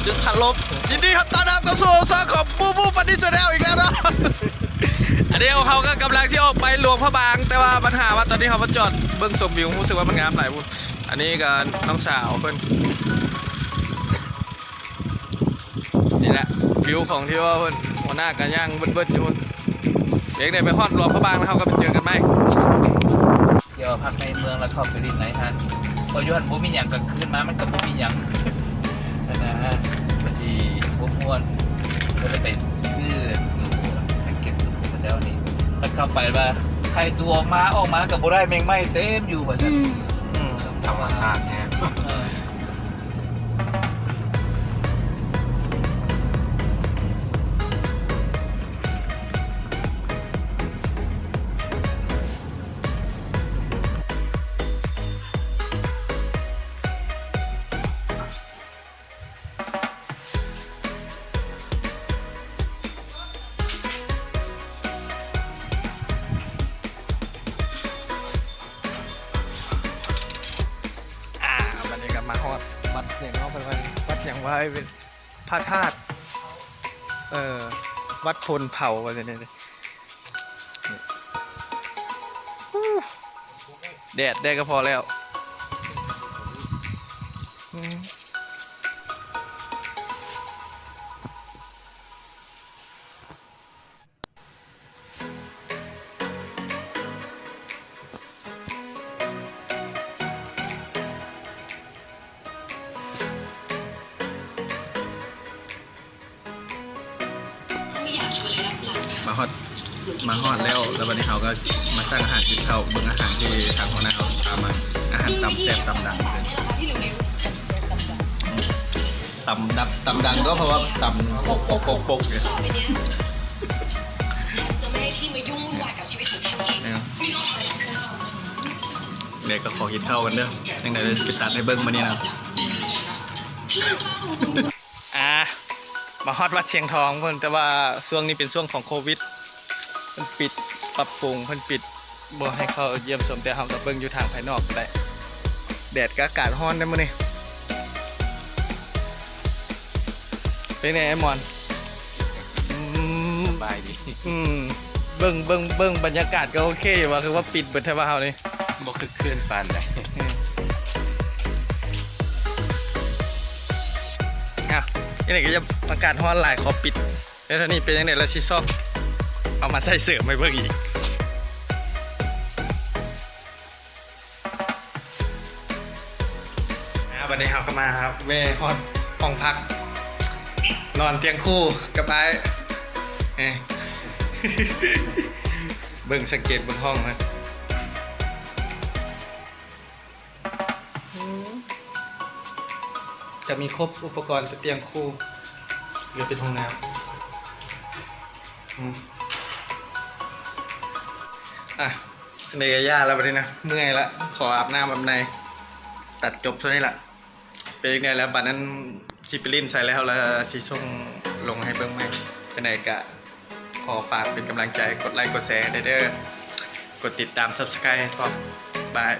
ຈຸດພັດລົມ. ຍິນດີຮັບຕ້ອນຮັບເຂົ້າສູ່ຊ່ອງຂອງບູບູຟັນດີ້ແຊນແນວອີກແລ້ວເນາະ. ອັນນີ້ເຮົາກໍກຳລັງຊິອອກໄປຫຼວງພະບາງ, ແຕ່ວ່າບັນຫາວ່າຕອນນີ້ເຮົາມາຈອດເບິ່ງຊົມວິວ, ຮູ້ສຶກວ່າມັນງາມຫຼາຍພຸ້ນ. ອັນນີ້ກໍນ້ອງສາວເພິ່ນ. ນີ້ແຫຼະວິວຂອງທີ່ວ່າເພິ່ນ ຫົວໜ້າກໍຍ່າງເບິດໆຢູ່ພຸ້ນ. ເອງໄດ້ໄປຮອດຫຼວງພະບາງແລ້ວ ເຮົາກໍໄປເຈີກັນໃໝ່. ທ່ຽວພັກໃນເມືອງແລ້ວເຂົ້າໄປຫຼິ້ນໃນຫັ້ນ ເພາະຢູ່ຫັ້ນບໍ່ມີຫຍັງ, ກາງຄືນມາມັນກໍບໍ່ມີຫຍັງຫັ້ນນະ, ກໍຊິບໍ່ມ່ວນ. ກໍເລີຍໄປຊື້ຕູ້ ໄປເກັບຕູ້ເຂົາເຈົ້ານີ້. ແລ້ວເຂົ້າໄປວ່າໄຂຕູ້ອອກມາ, ອອກມາກໍບໍ່ໄດ້, ແມງໄມ້ເຕັມຢູ່ວ່າຊັ້ນ. ອືມ ອືມ ທຳມະຊາດແທ້. ເອີ. ອ່າ ບັດນີ້ກໍມາຮອດວັດຫຍັງເນາະ ເພິ່ນວ່າວັດຫຍັງວະ ເປັນພະທາດ ເອີ ວັດໂພນເຜົາວ່າຊັ້ນເດ. ແດດແດ່ກໍພໍແລ້ວ. ອືມ. ມາຮອດ ມາຮອດແລ້ວ ແລ້ວບັດນີ້ເຮົາກໍມາສັ່ງອາຫານກິນເຂົ້າ. ເບິ່ງອາຫານທີ່ທາງຫົວໜ້າເຮົາພາມາ, ອາຫານຕຳແຊບຕຳດັງ. ຕຳດັບ ຕຳດັງກໍເພາະວ່າຕຳປົກໆໆໆຢູ່. ແລ້ວກໍຂໍກິນເຂົ້າກັນເດີ, ຈັ່ງໃດຊິໄປຕັດໃຫ້ເບິ່ງມື້ນີ້ນະ. ອ່າ ມາຮອດວັດຊຽງທອງເພິ່ນ, ແຕ່ວ່າຊ່ວງນີ້ເປັນຊ່ວງຂອງໂຄວິດ ເພິ່ນປິດ, ປັບປຸງ, ເພິ່ນປິດ ບໍ່ໃຫ້ເຂົ້າຢ້ຽມຊົມ, ແຕ່ເຮົາກໍເບິ່ງຢູ່ທາງພາຍນອກໄດ້. ແດດກັບອາກາດຮ້ອນເດ້ມື້ນີ້. ເປັນແນວໃດ ອ້າຍມອນ? ອືມ ສະບາຍດີ. ອືມ ເບິ່ງ ເບິ່ງ ເບິ່ງບັນຍາກາດກໍໂອເຄຢູ່ວ່າ ຄືວ່າປິດເບິດແທ້ວ່າເຮົານີ້. ບໍ່ຄຶກຄື້ນປານໃດ. ອືມ ອ້າວ ອັນນີ້ກໍຢ່າ ອາກາດຮ້ອນຫຼາຍ ຂໍປິດ. ແລ້ວເທົ່ານີ້ເປັນຈັ່ງໃດລະຊິຊອກເອົາມາໃສ່ເສີມໃຫ້ເບິ່ງອີກ. ອ່າ ບັດນີ້ເຮົາກໍມາແວ່ຮອດຫ້ອງພັກ ນອນຕຽງຄູ່ກັບອ້າຍ. ເອີ ເບິ່ງ ສັງເກດເບິ່ງຫ້ອງເພິ່ນ. ອືມ ຈະມີຄົບອຸປະກອນ ແຕ່ຕຽງຄູ່ ຫຼືເປັນຫ້ອງນ້ຳ. ອືມ ອ່ະ ອັນນີ້ກໍຢ່າລະບັດນີ້ນະ, ເມື່ອຍລະ, ຂໍອາບນ້ຳອາບໃນ, ຕັດຈົບເທົ່ານີ້ລະ. ເປັນຈັ່ງໃດລະ ບັດນັ້ນຊິໄປຫຼິ້ນໃສແລ້ວ ລະຊິສົ່ງລົງໃຫ້ເບິ່ງໃໝ່. ຈັ່ງໃດກະ ຂໍຝາກເປັນກຳລັງໃຈ ກົດໄລກົດແຊໃຫ້ແດ່ເດີ, ກົດຕິດຕາມ Subscribe ພ້ອມ. ບາຍ.